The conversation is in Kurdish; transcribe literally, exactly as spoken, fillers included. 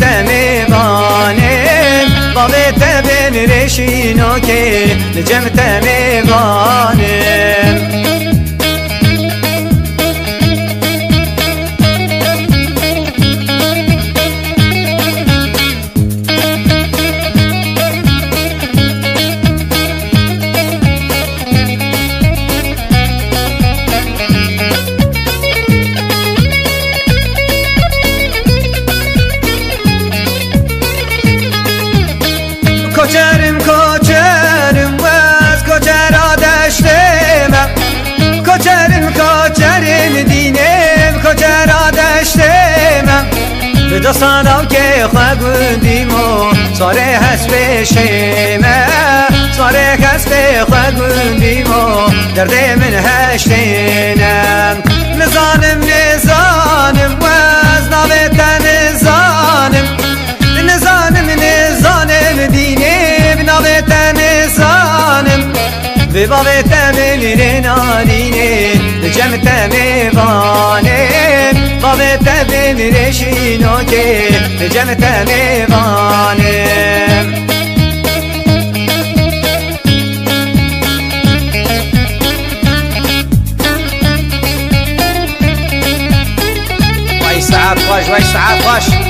Te mêvanim, bavê te bên rêşînokê, li cem te mêvanim. Koçerim, koçerim, wez koçera deştê me. Koçerim, koçerim, dînim koçera deştê me. Bi dosan dawkê xwe gundî mo, sarê hespê şê me. Sarê hespê xwe gundî mo, derdê min heştê ne. Nizanim, nizanim, wez navê te nizanim. Nizanim, nizanim, dînê bi navê te nizanim. Vê bavê te bên rê narînê, li cem te mêvanê. Bavê te bên rê şînokê, li cem te mêvanê. Vay saet xweş, vay saet xweş.